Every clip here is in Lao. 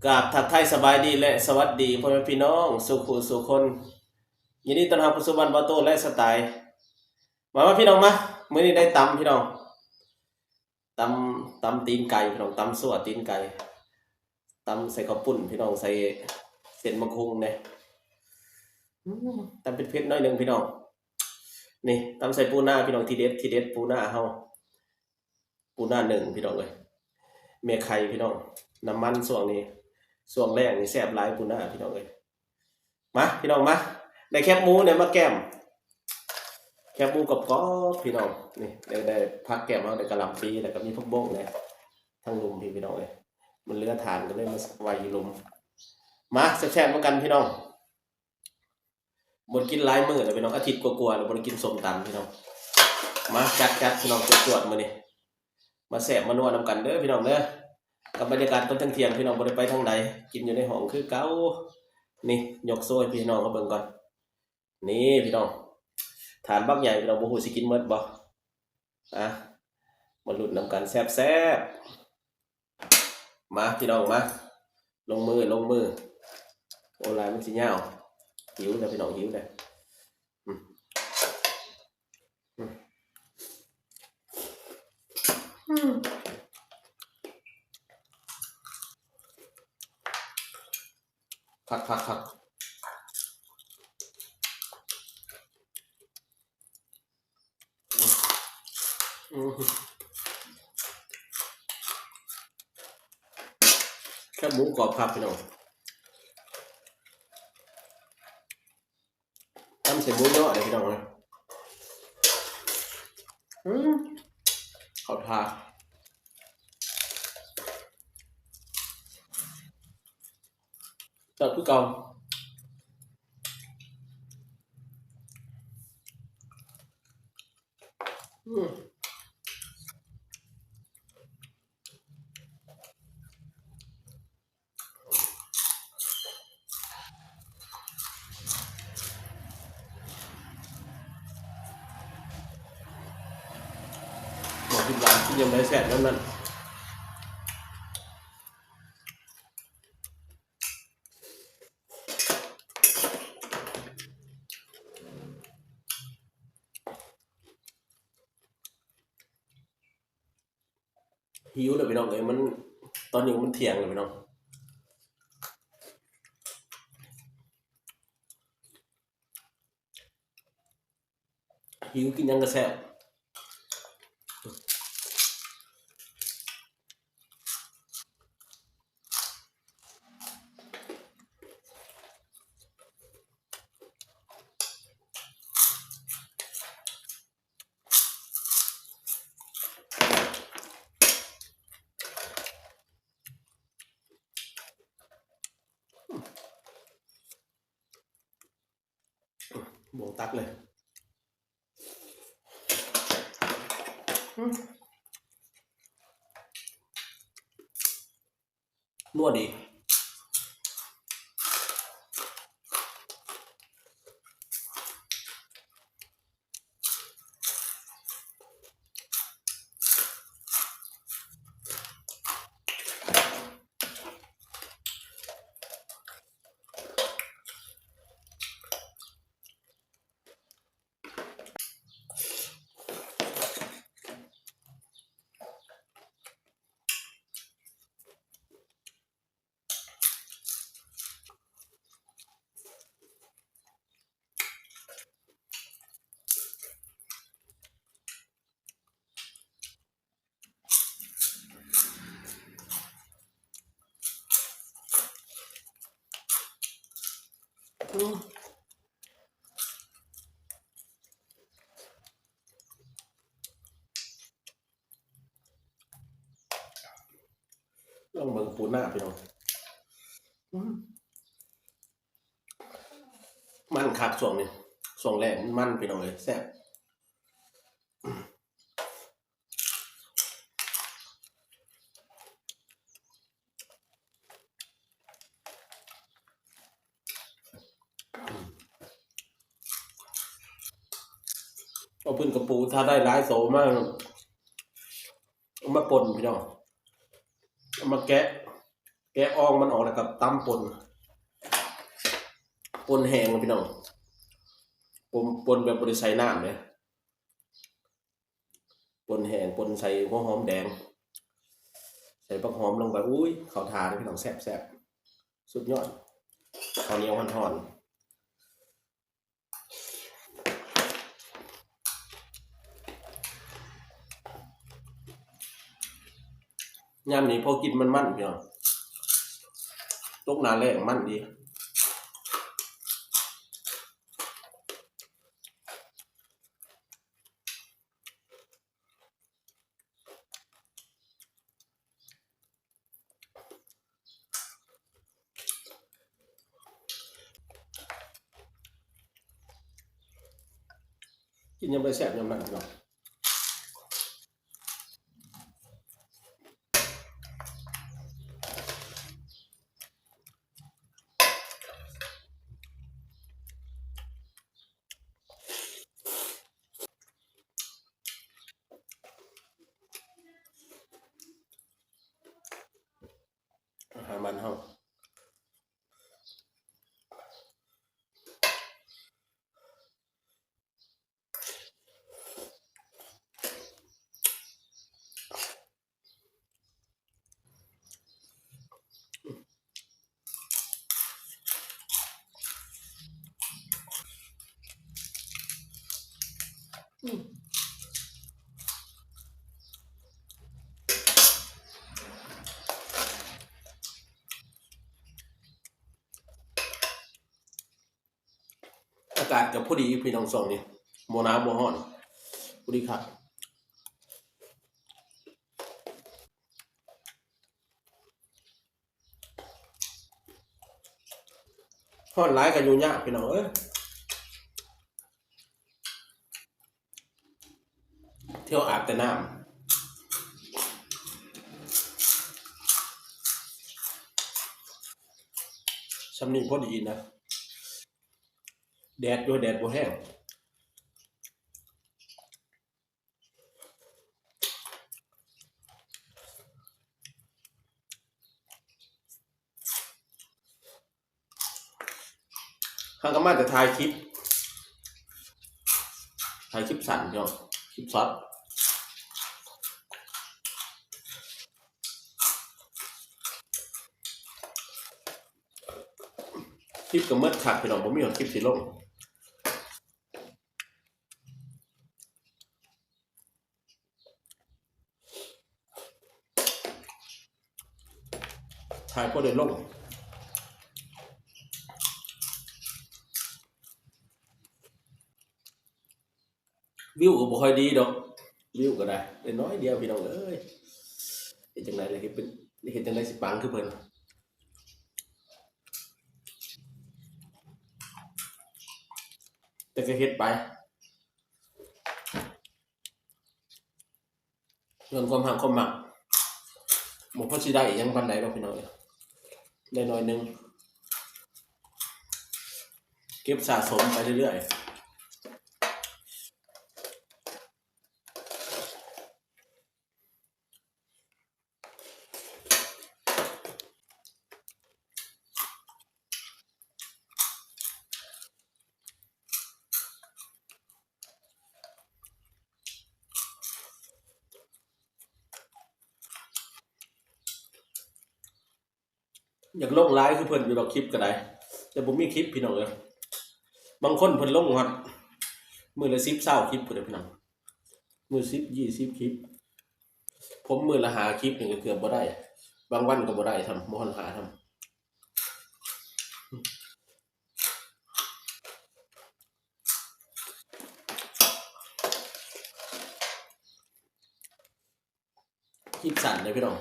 ກາບທັກທາຍສະບາຍດີ ແລະ ສະຫວັດດີພໍ່ແມ່ພີ່ນ້ອງສູ່ຜູ້ສູ່ຄົນ. ຍິນດີຕ້ອນຮັບເຂົ້າສູ່ບ້ານບ່າວໂຕ້ໄລຟ໌ສະໄຕ. ມາ ມາພີ່ນ້ອງມາ, ມື້ນີ້ໄດ້ຕຳພີ່ນ້ອງ, ຕຳ ຕຳຕີນໄກ່ພີ່ນ້ອງ, ຕຳຊົ່ວຕີນໄກ່, ຕຳໃສ່ເຂົ້າປຸ້ນພີ່ນ້ອງ, ໃສ່ເສັ້ນບັກຫຸ່ງແດ່. ອືມ ຕຳເຜັດໆໜ້ອຍໜຶ່ງພີ່ນ້ອງ. ນີ້ ຕຳໃສ່ປູນາພີ່ນ້ອງ, ທີເດັດ ທີເດັດ ປູນາເຮົາ. ປູນາໜຶ້ງພີ່ນ້ອງເອີຍ, ແມ່ໄຂ່ພີ່ນ້ອງ, ນ້ຳມັນຊ່ວງນີ້ ຊ່ວງແລ້ງນີ້ແຊບຫຼາຍປູນາພີ່ນ້ອງເອີຍ. ມາພີ່ນ້ອງມາ, ໄດ້ແຄບໝູແດ່ມາແກ້ມ, ແຄບໝູກອບໆພີ່ນ້ອງ. ນີ້ ໄດ້ ໄດ້ຜັກແກ້ມເຮົາ, ໄດ້ກະຫຼ່ຳປີ ແລ້ວກໍມີຜັກບົ້ງແດ່ທາງລຸ່ມພີ່ ພີ່ນ້ອງເອີຍ. ມັນເຫຼືອຖານ ກໍເລີຍມາໄວ້ຢູ່ລຸ່ມ. ມາແຊບໆນຳກັນພີ່ນ້ອງ. ບໍ່ໄດ້ກິນຫຼາຍມື້ແລ້ວພີ່ນ້ອງ, ອາທິດກວ່າໆແລ້ວບໍ່ໄດ້ກິນສົ້ມຕຳພີ່ນ້ອງ. ມາຈັດໆພີ່ນ້ອງ, ຈວດໆມື້ນີ້. ມາແຊບມານົວນຳກັນເດີພີ່ນ້ອງເດີ. ກັບບັນຍາກາດຕອນທ່ຽງໆພີ່ນ້ອງ, ບໍ່ໄດ້ໄປທາງໃດ, ກິນຢູ່ໃນຫ້ອງຄືເກົ່າ. ນີ້ ຍົກໂຊໃຫ້ພີ່ນ້ອງເຮົາເບິ່ງກ່ອນ. ນີ້ພີ່ນ້ອງ, ຖານບັກໃຫຍ່ພີ່ນ້ອງ, ບໍ່ຮູ້ຊິກິນໝົດບໍ່. ອ່ະ ມາລຸ້ນນຳກັນແຊບໆ. ມາພີ່ນ້ອງມາ, ລົງມື ລົງມື. ໂອ້ ລາຍມັນຊິຍາວ. ຫິວແລ້ວພີ່ນ້ອງ, ຫິວແລ້ວ. ອືມ ອືມ ອືມ ຄັກໆໆ. ອືມ ແຄບໝູກອບຄັກພີ່ນ້ອງ, ຕຳໃສ່ໝູຍໍ່ເດ້ພີ່ນ້ອງເອີຍ. ອືມ ເຂົ້າທ່າ. ແຊບຄືເກົ່າ. ອືມ ບໍ່ກິນຫວານ ກິນຫຍັງໄດ້ແຊບແນວນັ້ນ. ຫິວແລ້ວພີ່ນ້ອງເອີຍ, ມັນ ຕອນນີ້ມັນທ່ຽງແລ້ວພີ່ນ້ອງ. ຫິວ ກິນຫຍັງກໍແຊບ. ບໍ່ຕັກເລີຍ. ອືມ ນົວດີ. ລອງເບິ່ງປູນາພີ່ນ້ອງ. ອືມ ມັນຄັກຊ່ວງນີ້, ຊ່ວງແລ້ງມັນພີ່ນ້ອງເອີຍ, ແຊບ. ເອົາປຶ້ນກະປູ ຖ້າໄດ້ຫຼາຍໂຕມາ ເອົາມາປົ່ນພີ່ນ້ອງ, ເອົາມາແກະ. ແກະອ່ອງມັນອອກແລ້ວກໍຕຳປົ່ນ ປົ່ນແຫ້ງພີ່ນ້ອງ ປົ່ນ ປົ່ນແບບບໍ່ໄດ້ໃສ່ນ້ຳເດ້ ປົ່ນແຫ້ງ ປົ່ນໃສ່ຫົວຫອມແດງ ໃສ່ຜັກຫອມລົງໄປ ອຸ້ຍ ເຂົ້າທ່າເດ້ພີ່ນ້ອງ ແຊບໆ ສຸດຍອດ ເຂົ້າໜຽວຮ້ອນໆ. ຍາມນີ້ພໍກິນມັນໆ ພີ່ນ້ອງ ຕົກໜ້າແລ້ງມັນດີ. ກິນຍາມໃດແຊບຍາມນັ້ນພີ່ນ້ອງ. ອາຫານບ້ານເຮົາ. ອາກາດກໍພໍດີພີ່ນ້ອງ ຊ່ວງນີ້ບໍ່ໜາວບໍ່ຮ້ອນ ພໍດີຄັກ. ຮ້ອນຫຼາຍກໍຢູ່ຍາກພີ່ນ້ອງເອີຍ ທ່ຽວອາບແຕ່ນ້ຳ. ຊ່ຳນີ້ພໍດີນະ ແດດຢູ່ ແດດບໍ່ແຮງ. ຫາກໍມາແຕ່ຖ່າຍຄລິບ ຖ່າຍຄລິບສັ້ນເນາະ ຄລິບຊັອດ ຄລິບກໍໝົດຄັກພີ່ນ້ອງ ບໍ່ມີຄລິບຊິລົງ. ຖ່າຍພໍໄດ້ລົງ ວິວກໍບໍ່ຄ່ອຍດີດອກ ວິວກໍໄດ້ ໄດ້ໜ້ອຍດຽວພີ່ນ້ອງເອີຍ ເຮັດຈັ່ງໃດລະ ເຮັດເປັນ ເຮັດຈັ່ງໃດຊິປັງຄືເພິ່ນ ແຕ່ກໍເຮັດໄປ. ເລື່ອງຄວາມຮັກຄວາມມັກ ບໍ່ພໍຊິໄດ້ຫຍັງປານໃດດອກພີ່ນ້ອງເອີຍ ໄດ້ໜ້ອຍໜຶ່ງ ເກັບສະສົມໄປເລື້ອຍໆ. ຢາກລົງຫຼາຍຄືເພິ່ນຢູ່ດອກ ຄລິບກໍໄດ້ ແຕ່ບໍ່ມີຄລິບພີ່ນ້ອງເອີຍ. ບາງຄົນເພິ່ນລົງຮອດມື້ລະສິບ ຊາວຄລິບພຸ້ນເດ້ພີ່ນ້ອງ ມື້ສິບ ຊາວຄລິບ ຜົມມື້ລະຫ້າຄລິບນີ້ກໍເກືອບບໍ່ໄດ້ ບາງວັນກໍບໍ່ໄດ້ຊ້ຳ ບໍ່ຮອດຫ້າຊ້ຳ. ຄລິບສັ້ນເດ້ພີ່ນ້ອງ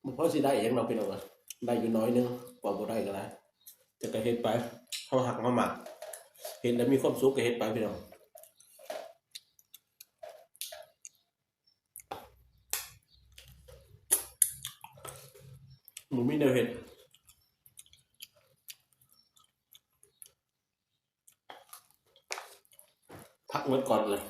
ບໍ່ພໍຊິໄດ້ຫຍັງດອກພີ່ນ້ອງເອີຍ ໄດ້ຢູ່ໜ້ອຍໜຶ່ງ ເວົ້າບໍ່ໄດ້ກໍໄດ້ ແຕ່ກໍເຮັດໄປ ເຮົາຮັກເຮົາມັກ ເຮັດແລ້ວມີຄວາມສຸກກໍເຮັດໄປພີ່ນ້ອງ. ບໍ່ມີແນວເຮັດ ພັກໝົດກ່ອນເລີຍ.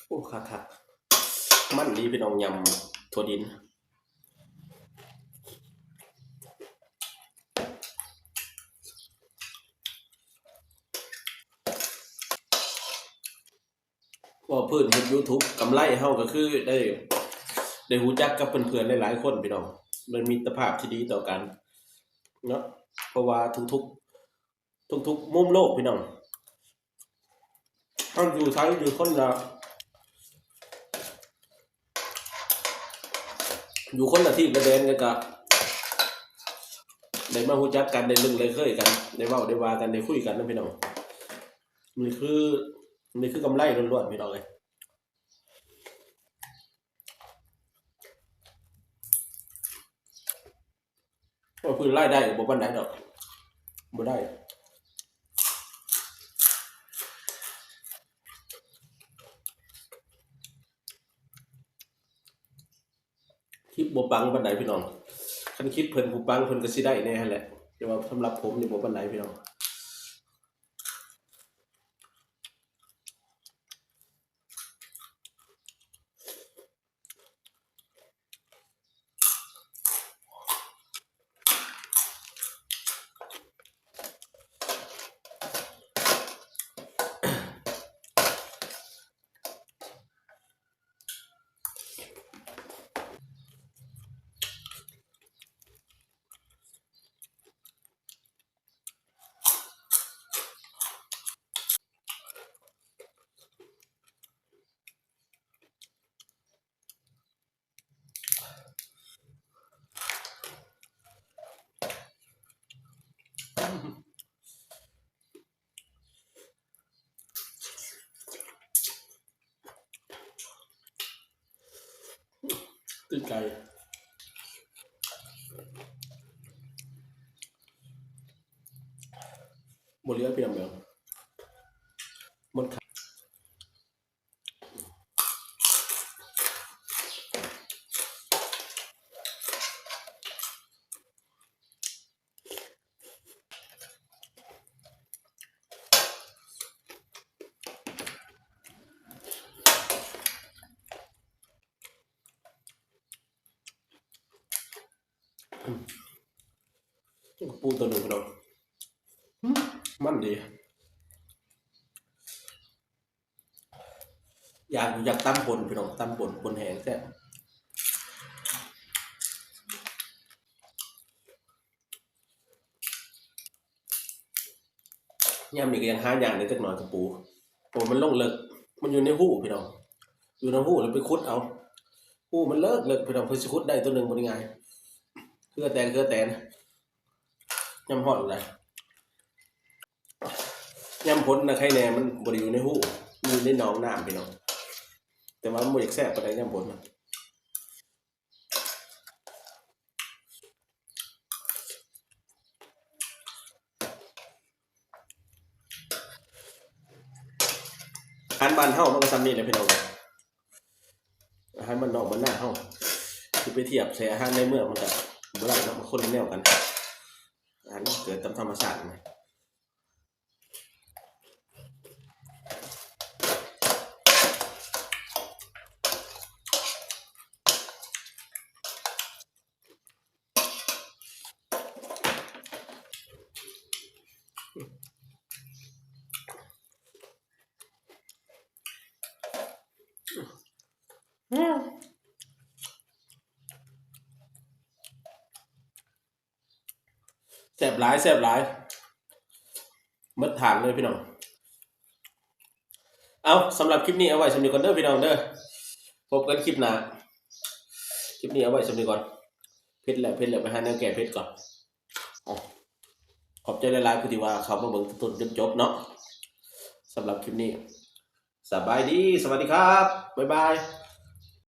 ໂອ້ ຄັກໆ ມັນດີພີ່ນ້ອງ ຍຳຖົ່ວດິນ. ເວົ້າພື້ນເຮັດຢູທູບ ກຳໄລເຮົາກໍຄືໄດ້ ໄດ້ຮູ້ຈັກກັບເພື່ອນໆຫຼາຍໆຄົນພີ່ນ້ອງ ໄດ້ມິດຕະພາບທີ່ດີຕໍ່ກັນເນາະ ເພາະວ່າທຸກໆ ທຸກໆມຸມໂລກພີ່ນ້ອງ ເຮົາຢູ່ໃສ ຢູ່ຄົນລະ ຢູ່ຄົນລະທີບລະແດນ ແລ້ວກະໄດ້ມາຮູ້ຈັກກັນ ໄດ້ລຶ້ງໄດ້ເຄີຍກັນ ໄດ້ເວົ້າໄດ້ວ່າກັນ ໄດ້ຄຸຍກັນນະພີ່ນ້ອງ. ນີ້ຄື ນີ້ຄືກຳໄລລ້ວນໆພີ່ນ້ອງເອີຍ. ໂອ້ຍ ເພິ່ນລາຍໄດ້ກໍບໍ່ປານໃດດອກ ບໍ່ໄດ້ ຄລິບບໍ່ປັງປານໃດພີ່ນ້ອງ. ຄັນຄລິບເພິ່ນຜູ້ປັງ ເພິ່ນກໍຊິໄດ້ແດ່ຫັ້ນແຫຼະ ແຕ່ວ່າສຳລັບຜົມນີ້ບໍ່ປານໃດພີ່ນ້ອງ. ຕື່ນໄກ່ ບໍ່ເຫຼືອພີ່ນ້ອງເອີຍ ໝົດ. ອືມ ກະປູໂຕໜຶ່ງພີ່ນ້ອງ ອືມ ມັນດີ. ຢາກ ຢາກຕຳປົ່ນພີ່ນ້ອງ ຕຳປົ່ນ ປົ່ນແຫ້ງແຊບ. ຍາມນີ້ກໍຍັງຫາຍາກແດ່ຈັກໜ້ອຍກະປູ ເພາະວ່າມັນລົງເລິກ ມັນຢູ່ໃນຮູພີ່ນ້ອງ ຢູ່ໃນຮູແລ້ວໄປຂຸດເອົາ ຮູມັນເລິກໆ ພີ່ນ້ອງ ເພື່ອຊິຂຸດໄດ້ໂຕໜຶ່ງບໍ່ໄດ້ງ່າຍ ເຫື່ອແຕກເຫື່ອແຕນ ຍາມຮ້ອນນະ. ຍາມຝົນນະໄຄແດ່ ມັນບໍ່ໄດ້ຢູ່ໃນຮູ ມັນຢູ່ໃນໜອງນ້ຳພີ່ນ້ອງ ແຕ່ວ່າມັນບໍ່ຢາກແຊບປານໃດຍາມຝົນນະ. ອາຫານບ້ານເຮົາມັນກໍສ່ຳນີ້ແຫຼະພີ່ນ້ອງ ອາຫານບ້ານນອກບ້ານນາເຮົາ ຊິໄປທຽບໃສ່ອາຫານໃນເມືອງມັນກໍບໍ່ໄດ້ເນາະ ມັນຄົນລະແນວກັນ ອາຫານເກີດຕາມທຳມະຊາດນະ. ແຊບຫຼາຍ ແຊບຫຼາຍ ໝົດຖາດເລີຍພີ່ນ້ອງ. ເອົາ ສຳລັບຄລິບນີ້ເອົາໄວ້ສ່ຳນີ້ກ່ອນເດີພີ່ນ້ອງເດີ ພົບກັນຄລິບໜ້າ ຄລິບນີ້ເອົາໄວ້ສ່ຳນີ້ກ່ອນ ເຜັດແລ້ວ ເຜັດແລ້ວ ໄປຫາແນວແກ້ເຜັດກ່ອນ. ອໍ ຂອບໃຈຫຼາຍໆ ຜູ້ທີ່ວ່າເຂົ້າມາເບິ່ງແຕ່ຕົ້ນຈົນຈົບເນາະ. ສຳລັບຄລິບນີ້ ສະບາຍດີ ສະຫວັດດີຄັບ ບາຍບາຍ.